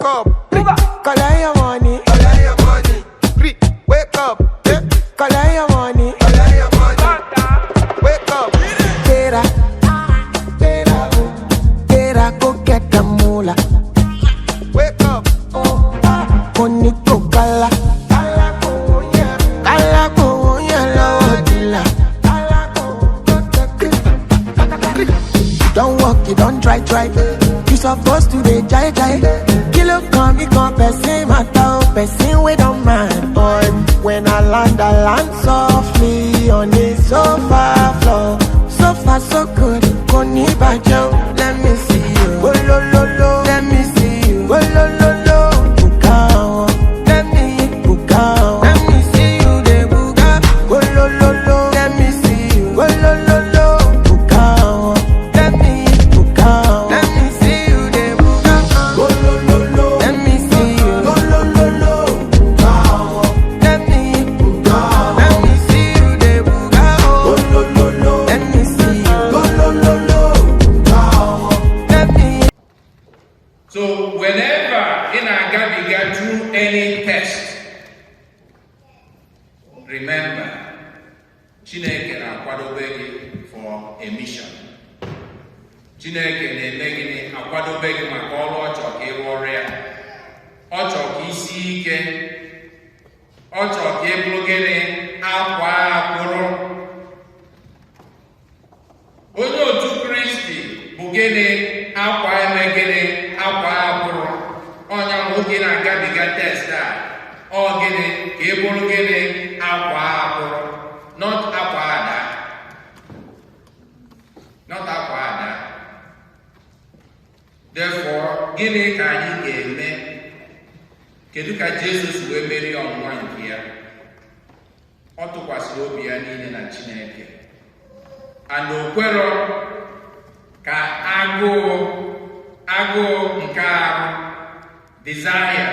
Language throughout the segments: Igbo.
up. Collect your money. Collect your money. Wake up. Collect your money. Collect your money. Wake up. Tera, tera, tera, go get the moolah. Wake up. Money go kala. Kala go yellow dealer. Don't walk, you don't try, try. You supposed to be jai jai. Kilo come, become person matter, person we don't mind. But when I land softly on the sofa floor. So far, so good. Koni bajo, let me see you. Oh, lo, lo, lo. Let me see you. Oh, lo, lo, lo. Buka, oh. Let me buka, oh. Let me see you, de buka. Oh, lo, lo, lo. Let me see you. Oh, lo, lo, lo. Buka, oh. Let me buka, oh. Let me see you, de buka. Oh, lo, lo, lo. Let me see you. Oh, lo, lo, lo. Buka, oh. Let me buka, oh. Let me see you, de buka. Oh, lo, lo, lo. Let me see you. Oh, lo, lo, lo. Buka, oh. Let me. So whenever ị na-agabiga through any test, remember, Chineke na-akwadobe gị for a mission. Chineke na-eme gịnị? Akwadobe gị maka ọrụ ọ chọrọ ka ị rụọrọ ya. Ọ chọrọ ka isi ike. Ọ chọrọ ka ị bụrụ gịnị? Akwa akwụrụ. Onye otu Kristi bụ gịnị? Akwa eme gịnị? Akwa akwụrụ. Ọnya ma oge na-agabiga test a, ọ gịnị ka ị bụrụ gịnị? Akwa akwụrụ. Not akwa ada. Not akwa ada. Therefore, gịnị ka anyị ga-eme? Kedu ka Jesu si wee merie ọnwụnwa nke ya? Ọ tụkwasịrị obi ya niile na Chineke. And o kwerọ ka agụụ nke ahụ, desire,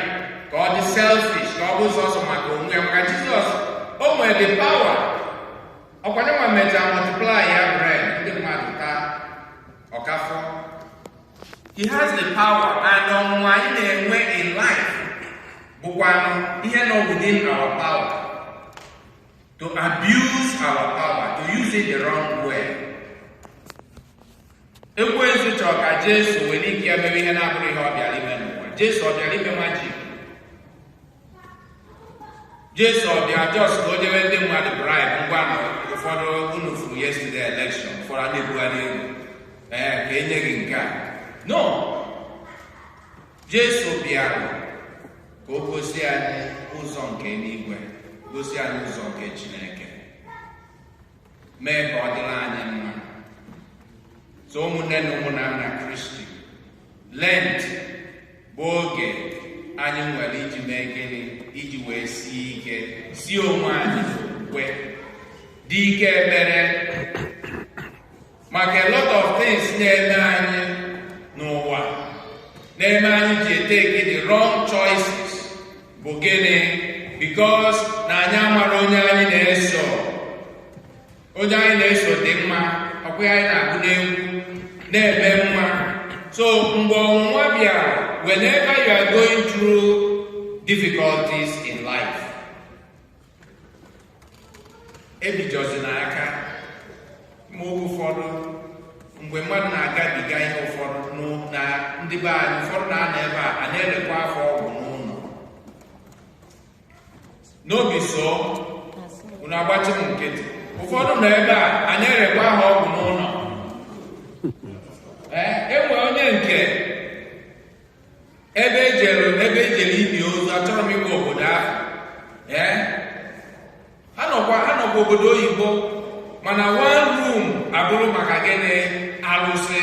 ka ọ dị selfish, ka ọ bụ sọsọ maka onwe ya. Maka Jizọs, o nwere the power. Ọkwanye nwa mecha multiply ya bread, ndị mmadụ taa ọkafọ. He has the power, and ọnwụnwa anyị na-enwe in life bụkwanụ ihe nọ within our power to abuse our power, to use it the wrong way. Ekwensu chọrọ ka Jesu were ike ya mere ihe na-abụrụ ihe ọ bịara ime n'ụwa. Jesu ọ bịara ime magic? Jesu ọ bịara just ka o jebe ndị mmadụ bribe? Ngwa na ụfọdụ unu furu yesterday election, ụfọdụ a na-ebugharị ego, ee, ka enye gị nke a. No, Jesu bịara ka o gosi anyị ụzọ nke eluigwe, gosi anyị ụzọ nke Chineke, mee ka ọ dịrị anyị mma. So ụmụnne na ụmụnna m na Kristi, Lent bụ oge anyị nwere iji mee gịnị? Iji wee sie ike, sie onwe anyị n'okwukwe, dị ike ekpere, maka a lot of things na-eme anyị n'ụwa, na-eme anyị ji etake the wrong choices bụ gịnị? Because na anyị amara onye anyị na-eso. Onye anyị na-eso dị mma, ọkwa anyị na-agụ n'egwu na-eme mma. So mgbe ọnwụnwa bịara, whenever you are going through difficulties in life, ebijozi n'aka. Ma oge ụfọdụ, mgbe mmadụ na-agabiga ihe ụfọdụ na ndị be anyị ụfọdụ na-anọ ebe a, a na-elekwa afọ ọgwụ n'ụlọ n'obi, so unu agbachi m nkịtị. Ụfọdụ nọ ebe a, a na-erekwa ha ọgwụ n'ụlọ. Ee, enwe onye nke ebe ejere ili ozu, achọrọ m ịgwa obodo ahụ. Ee, ha nọkwa obodo oyibo, mana one room abụrụ maka gịnị? Alụsị.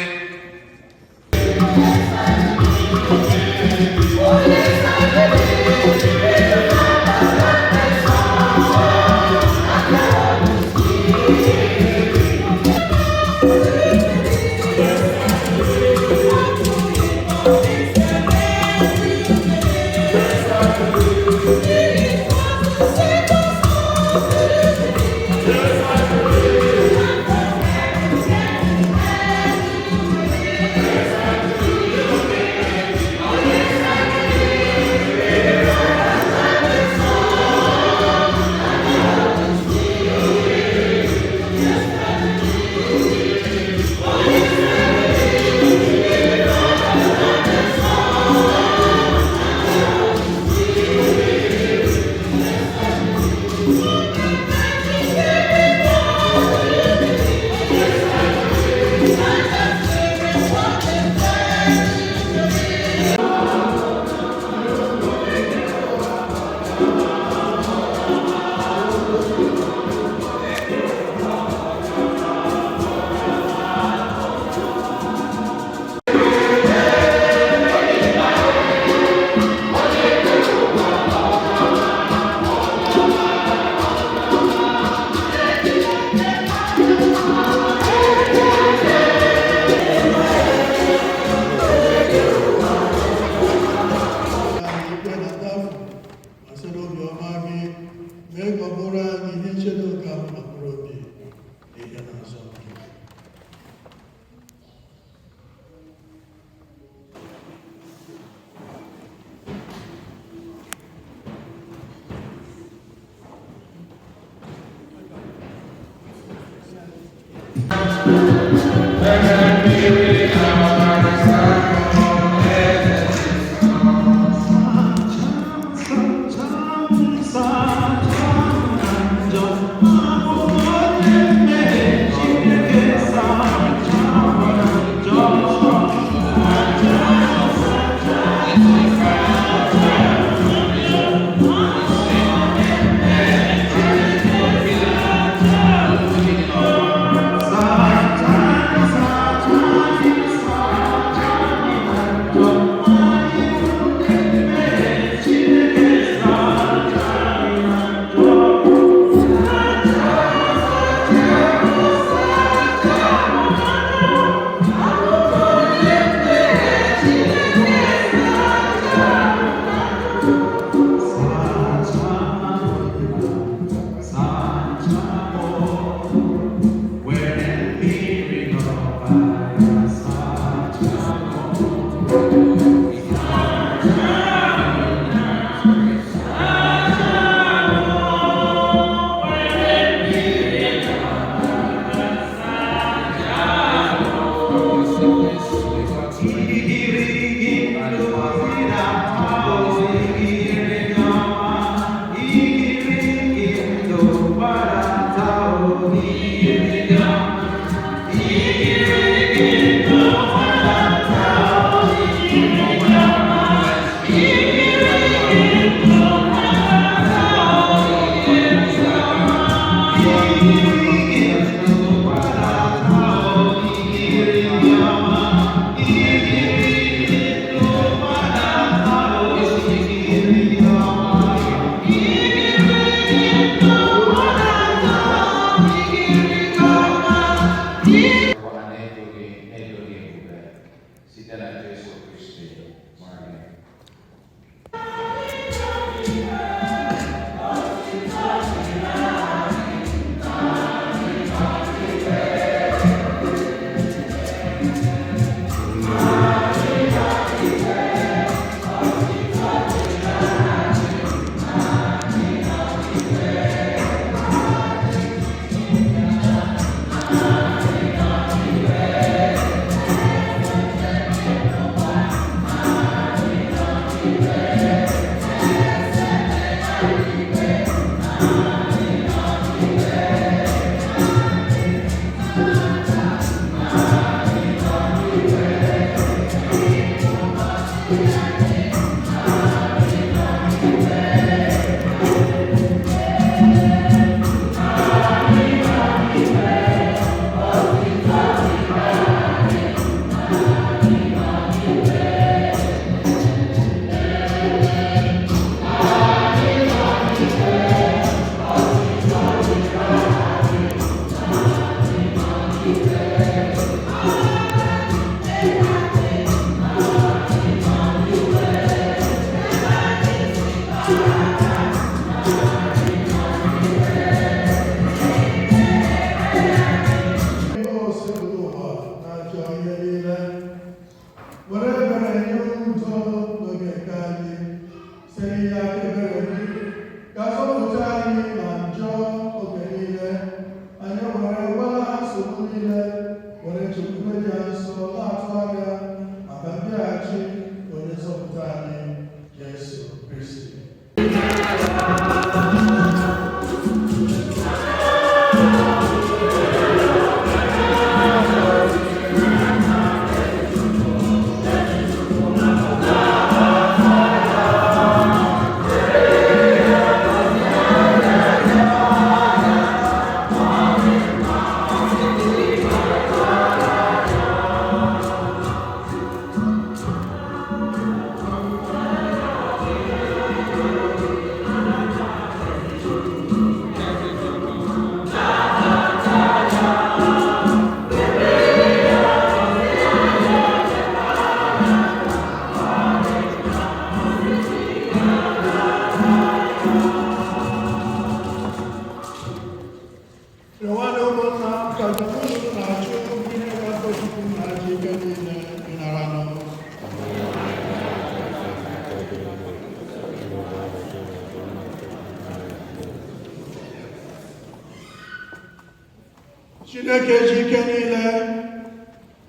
Chineke ji ike niile,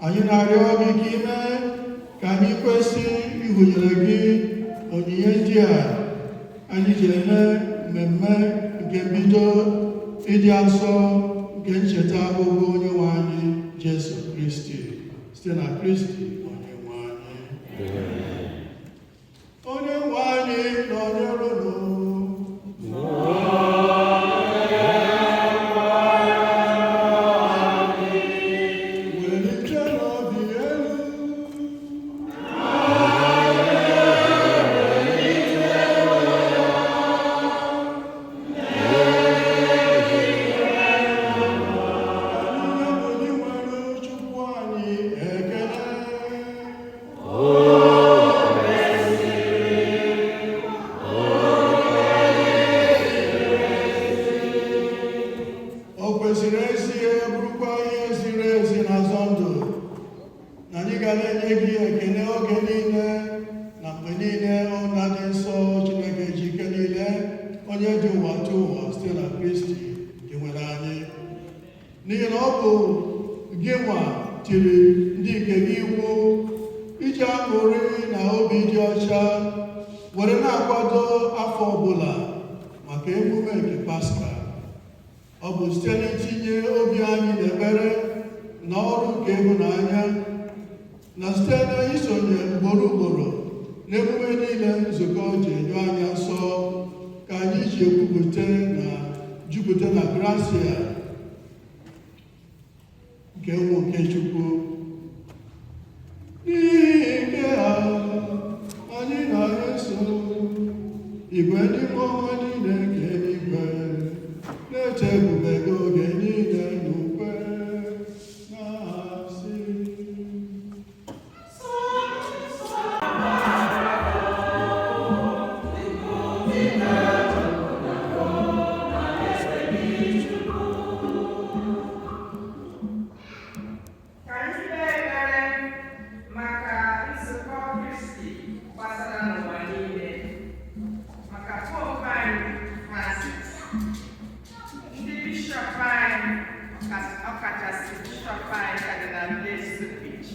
anyị na-arịọ gị ka ime ka anyị kwesị ịhụnyere gị onyinye ndị a anyị ji eme mmemme nke mbido ịdị asọ nke ncheta ahụhụ Onye nwe anyị Jesu Kristi, site na Kristi Onye nwe anyị. Onye nwe anyị nọnyere unu. Welite n'obi elu. Anyị bụ ndị nwere Chukwu anyị ekele. O kwesịrị ezie, bụrụkwa ihe ziri ezi na azọ ndụ, na anyị ga na-enye gị ekele oge niile na mgbe niile, Nna dị nsọ, Chineke ji ike niile, onye dị ụwa tụ ụwa, site na Kristi dị nwere anyị, n'ihi na ọ bụ gị nwa tiri ndị nke gị iwu iji aṅụrị na obi dị ọcha were na-akwado afọ ọbụla maka emume nke Paska. Ọ bụ site n'itinye obi anyị n'ekpere na ọrụ nke ịhụnanya, na site n'isonye ugboro ugboro n'emume niile nzukọ ji edo anya nsọ, ka anyị ji ekwupụta na jupụta na grasia nke ụmụ nke Chukwu. N'ihi nke a, anyị na-eso igwe ndị mmụọ niile nke eluigwe na-eche ebube gị oge niile n'ukwe na-asị: Ka anyị kpee ekpere maka nzukọ Kristi gbasara n'ụwa niile, maka Popu anyị Francis, ndị bishọp anyị, ọkachasị bishọp anyị Cardinal Blase Cupich,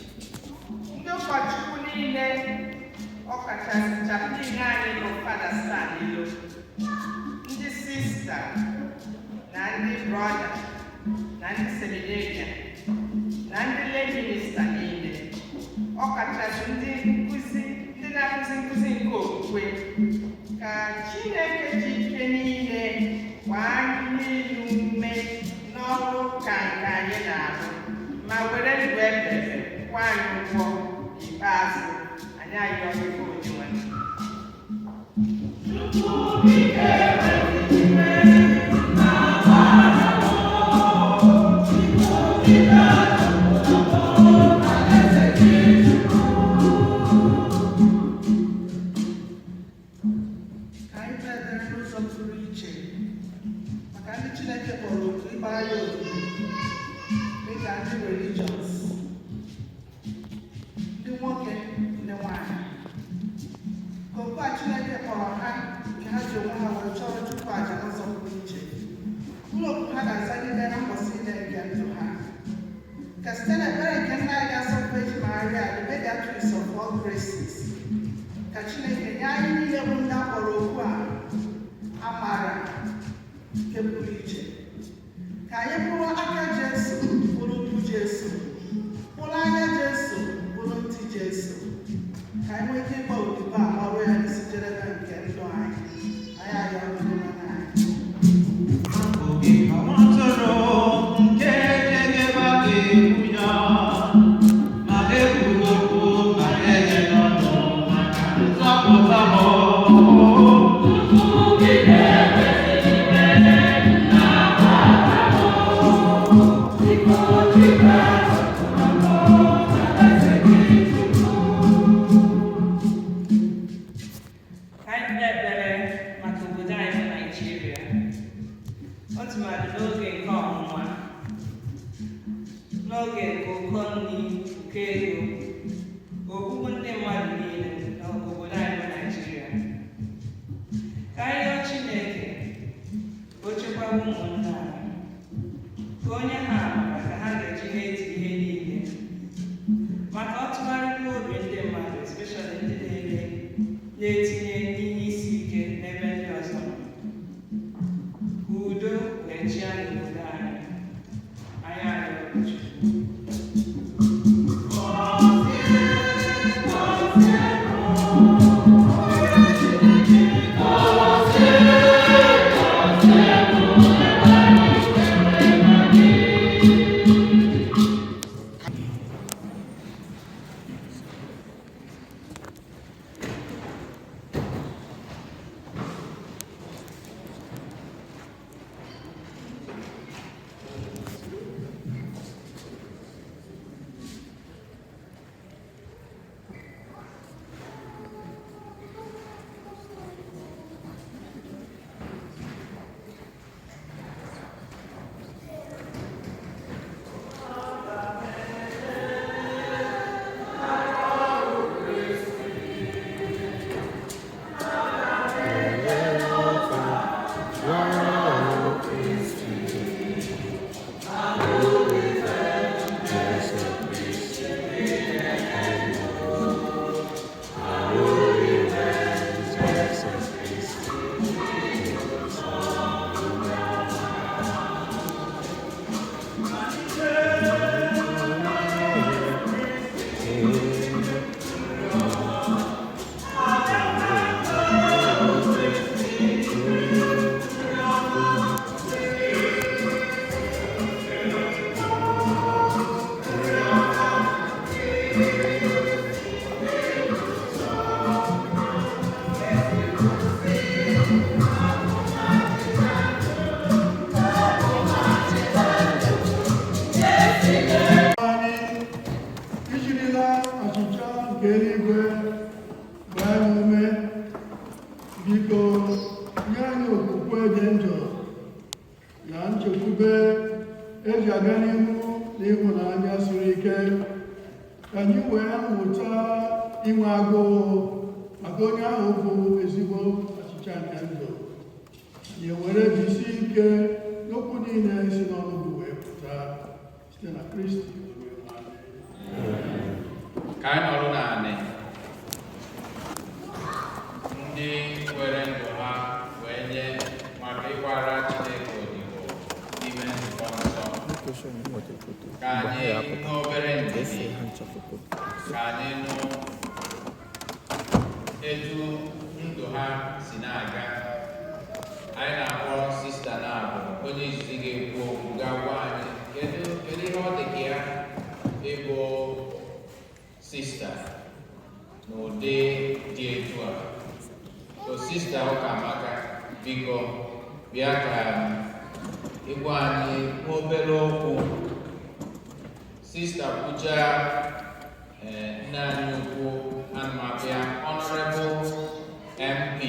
ndị ụkọchukwu niile, ọkachasị chaplain anyị bụ Fada Stan Ilo, ndị sista na ndị brother na ndị seminarian na ndị lay minister niile, ọkachasị ndị nkụzi, ndị na-akụzi nkụzi nke okwukwe. Ka Chineke ji ike niile gbaa anyị niile ume n'ọrụ ka nke anyị na-arụ, ma were ndụ ebebe kwụọ anyị ụgwọ n'ikpeazụ. Anyị ayọ gị, Onyenwe. Ka anyị kpee ekpere n'ụzọ pụrụ iche maka ndị Chineke kpọrọ oku ịgbara ya odibo, dịka ndị religious, ndị nwoke, ndị nwanyị, ka oku a Chineke kpọrọ ha, nke ha ji onwe ha were chọrọ Chukwu àjà n'ụzọ pụrụ iche, bụrụ oku ha ga-azagide na mbọsị niile nke ndụ ha. Ka site n'ekpere nke nna anyị ga-asọpụ Virgin Maria, the mediatrix of all graces, ka Chineke nye anyị niile bụ ndị akpọrọ okwu a amara nke pụrụ iche, ka anyị bụrụ aka Jesu, bụrụ ụkwụ Jesu, bụrụ anya Jesu, bụrụ ntị Jesu, ka anyị nwee ike ịgba odibo a ọrụ ya n'isi njedebe nke ndụ anyị. Anyị ayọ ọgụgụ na anyị. Atụrụ nke Jehova ga-egbu ya, ma ekwuru okwu ma enye n'ọnụ maka nzọpụta m. Ka anyị kpee ekpere maka obodo anyị bụ Naijiria, ọtụmadụ n'oge nke ọnwụnwa, n'oge nke ụkọ nri, ụkọ ego, ogbugbu ndị mmadụ niile n'obodo anyị bụ Naijiria. Ka anyị rịọ Chineke ka o chekwaba ụmụnne anyị, ka onye ha amara. Ka anyị wee mụta inwe agụụ maka onye ahụ bụ ezigbo achịcha nke ndụ. Anyị ewere jisie ike n'okwu niile si n'ọnụ gị wee pụta site na Kristi onye nwe anyị. Ka anyị nọrọ naanị ndị were ndụ ha wee nye maka ịgbara Chineke odibo n'ime nzukọ nsọ, ka anyị nwee obere ndidi ka anyị nụ etu ndụ ha si na-aga. Anyị na-akpọ sista na-abụ onye izizi ga-ekwu okwu ga-agwa anyị kedu ihe ọ dị ka ya ịbụ sista n'ụdị dị etu a. So Sista Ụkamaka, biko bịa ka ịgwa anyị obere okwu. Sista kwucha, ee, nna anyị ukwu anụmabịa, Honorable MP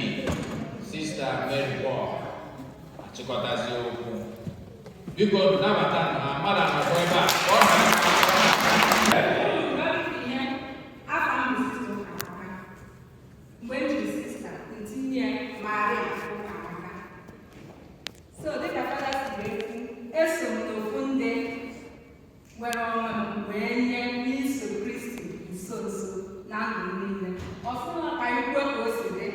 Sista Mary Paul achịkọtazi okwu. Biko nabata ha, mmadụ anọkwa ebe a ọ ha. Ihe afa m bụ Sista Ụkamaka. Mgbe m jiri sista ntinye Maria Ụkamaka. So dịka fada si wee kwu, eso m n'ofu ndị nwere onwe m wee nye n'iso Kristi nso nso na ndụ m niile. Ọfụma ka anyị kwuo ka o si dị.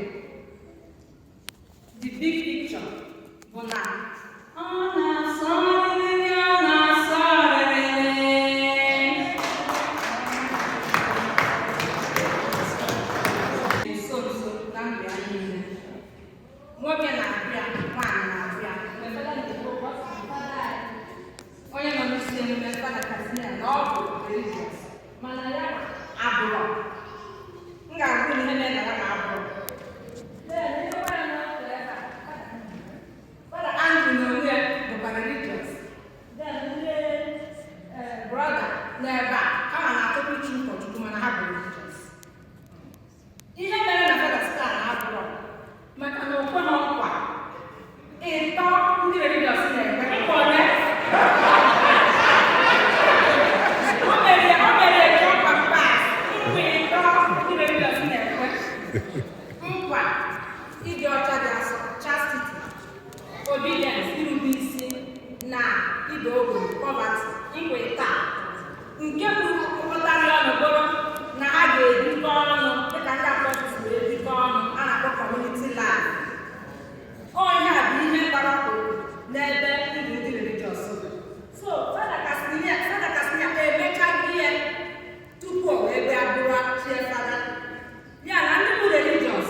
The big picture bụ na ọ na-asọ rịrị, ọ na-asọ rịrị. Nso nso na ndụ ya niile, nwoke na-abịa, nwaanyị na-abịa. Mgbe fada na-ekwu okwu, ọ sị na fada anyị, onye nọ n'isi emume, Fada Casimir, na ọ bụ religious, mana ya abụrọ. M ga-agụ ihe mere na ya ma abụrọ. Then, ihe nwaanyị nọ ebe a, Fada Andrew n'onwe ya bụkwa religious. Then ndị brother n'ebe a, ha ma na-atụkwu chi ụkọchukwu, mana ha bụ religious. Ihe mere na Fada Star na-abụrọ maka na okwe ha nkwa ịtọ ndị religious na-ekwe nkwa ole o mere ya, o mere ya ka ọkwa pas nkwa ịtọ ndị religious na-ekwe: nkwa ịdị ọcha dị asọ, chastity, obedience, irube isi, na ịda ogbenye, poverty. Nkwa ịtọ a nke bụ mkpọkọtara ọnụ bụrụ na ha ga-ebikọ ọnụ dịka ndị apostles wee bikọ ọnụ, a na-akpọ community life. Ọ ihe a bụ ihe gbara ọkpụrụkpụ n'ebe ndụ ndị religious dị. So Fada Casimir emechaghị ihe tupu o wee bịa bụrụ chie fada ya. Na ndị bụ religious,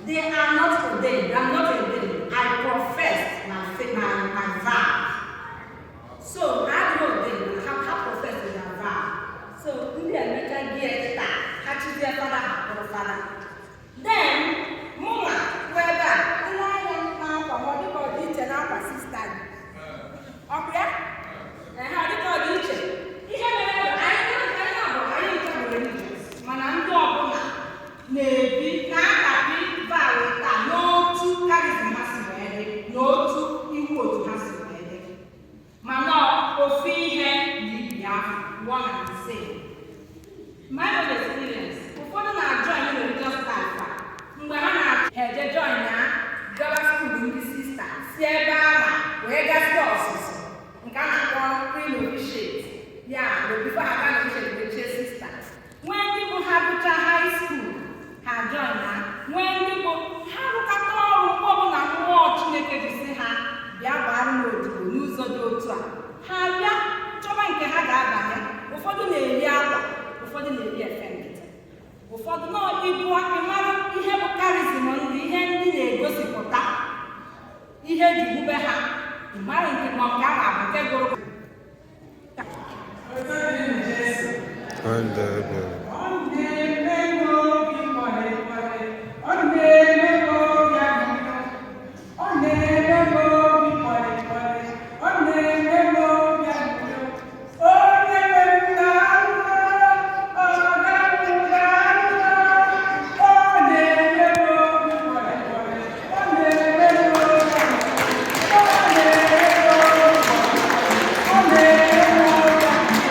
they are not ordained. I'm not ordained. I profess my faith, my vow. So ha adịghị ordained, ha profess their vow. So ndị emechaghị ihe taa, ha chizie fada, ha bụrụ fada. Then mụnwa kwụ ebe a, ile anya n'akwa ma ọ dịka ọ dị iche n'akwa sista gị, ọkụ ya ehe, ọ dịka ọ dị iche. Ihe mere bụ anyị na-abụ anyị nke bụ religious, mana ndị ọbụla na-ebi na-akapi vow taa n'otu charism ha si wee dị, n'otu iwu otu ha si wee dị, mana ofu ihe na ibi ahụ, one and the same. My own experience, ụfọdụ na-join religious life a mgbe ha na-ha eje join ya, gawa school ndị sista, si ebe ahụ wee gasịa ọzụzụ nke a na-akpọ pre-novitiate ya bụ before ha gaa novitiate wee chie sista. Nwee ndị bụ ha gụcha high school, ha join ha. Nwee ndị bụ ha rụkọta ọrụ, mgbe ọbụla mmụọ Chineke ji sị ha bịa gbara m odibo n'ụzọ dị otu a, ha bịa chọba nke ha ga-abanye. Ụfọdụ na-eri akwa, ụfọdụ na-eri efe nkịtị, ụfọdụ nọ ịgụọ ịmara ihe bụ charism ndị ihe ndị na-egosipụta ihe eji wube ha, ịmara nke ma nke ahụ abụ nke gụrụ. And Ọ na-eme m obi kpọrị kpọrị, ọ na-eme m obi aṅụrị, ọ na-eme m obi kpọrị kpọrị, ọ na-eme m obi aṅụrị. Onye nwe m na-alụ, ọ ga-alụ ga-alụ, ọ na-eme m obi kpọrị kpọrị, ọ na-eme m obi aṅụrị, ọ na-eme m obi kpọrị kpọrị, ọ na-eme m obi aṅụrị.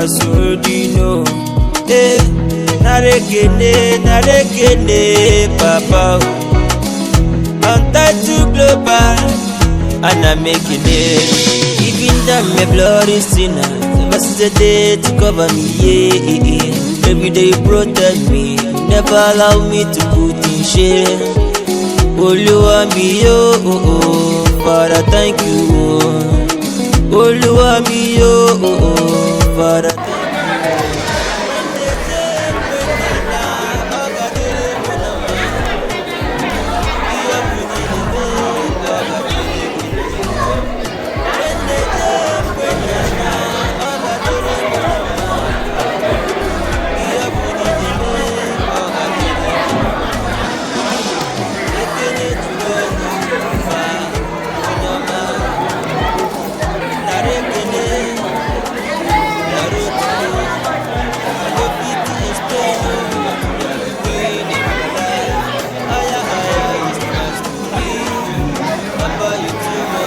as you already know. Eh, narekene, narekene, papa. Untitled Global, and I'm making it. Even though I'm a bloody sinner, never see the day to cover me, yeah. Every day you protect me, never allow me to put in shame. Olúwa mi yo, oh, oh, Father, thank you. Oh. Olúwa mi yo, oh, oh, Father, thank you.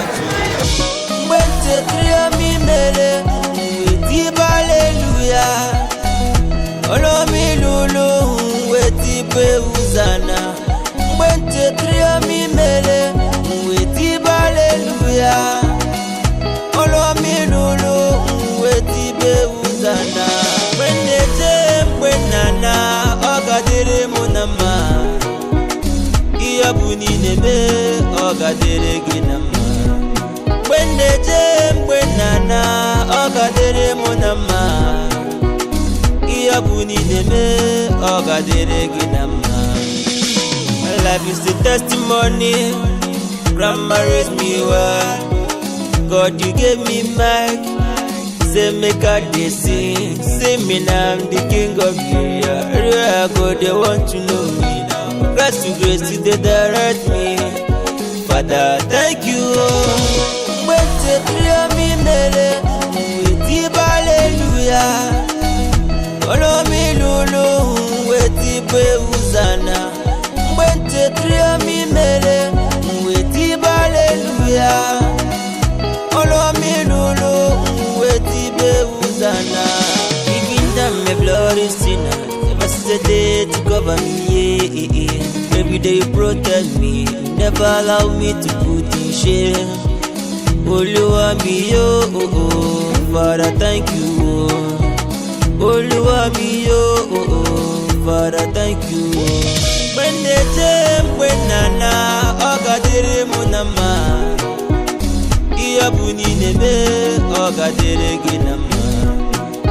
Mgbe nchetara m mere wetibe aleluya olomilulu wetibe uzana. Mgbe nchetara m mere wetibe aleluya olomilulu wetibe uzana. Mgbe nneje mgbe nnana ọ ga-adịrị mụ na mma. Ihe ọ bụ niile mee ọ ga-adịrị gị na mma. Mgbe nneje mgbe nnana ọ ga-adịrị mụ na mma. Ihe ọ bụ niile mee ọ ga-adịrị gị na mma. My life is the testimony. Grandma raised me well. God, you gave me mic. Say make I dey sing. Say me now I'm the king of Area. Everywhere I go they want to know me now. Grace to grace they direct me. Father, thank you. Mgbe nchetara m mere wetibe aleluya olomilulu wetibe uzana. Mgbe nchetara m mere wetibe aleluya olomilulu wetibe uzana. Even though I'm a bloody sinner, never see the day to cover me, yeah. Every day you protect me, you never allow me to put in shame. Olúwa mi yo, oh, oh, Father, thank you. Oh. Olúwa mi yo, oh, oh, Father, thank you. Oh. Mgbe nneje mgbe nnana ọ ga-adịrị mụ na mma. Ihe ọ bụ niile mee ọ ga-adịrị gị na mma.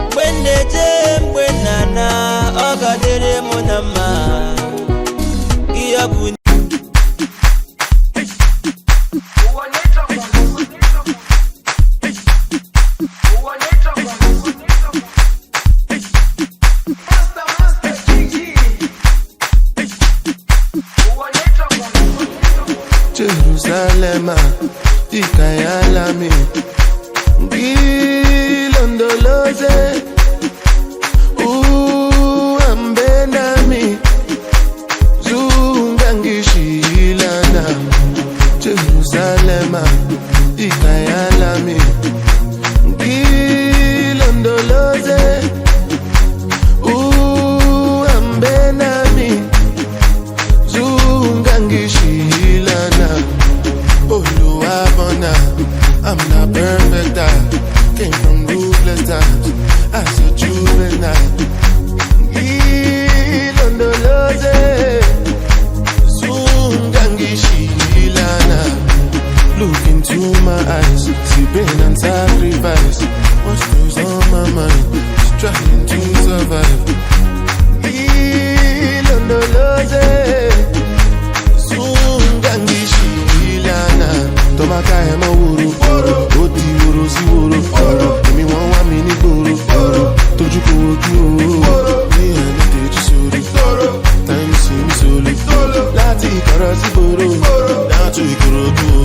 Mgbe nneje mgbe nnana ọ ga-adịrị mụ na mma. Ihe ọ bụ Jerusalema ikhaya lami ngilondoloze uhambe nami zungangishilana. Jerusalema ikhaya lami ngilondoloze uhambe nami zungangishilana. Oluwabona, I'm not perfect. I came from ruthless times as a juvenile. Ngilondoloze zungangishilana. Look into my eyes, see pain and sacrifice. What's goes on my mind? Just trying to survive. Ngilondoloze zungangishilana. Tọ́maka ẹ̀ mọ́ wòrò, ó di wòrò sí wòrò. Èmi wọ́n wá mi ní gbòòrò, tójú kò ojú o. Ní ẹni tèjú sórí, táìmù sí mi sólè. Láti ìkọ̀rọ̀ sí gbòòrò, láti Ìkòròdú o.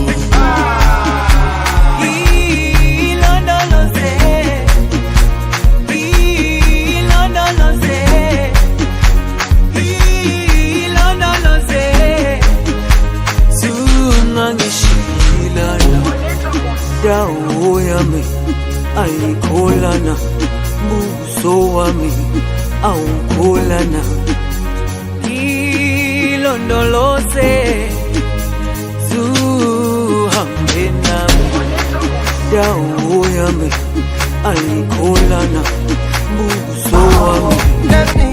Zungangishilana, dawo yami ayikholana. Buso wami awukholana. Ilondoloze zuhambe nami. Dawo yami ayikholana. Buso wami. Let me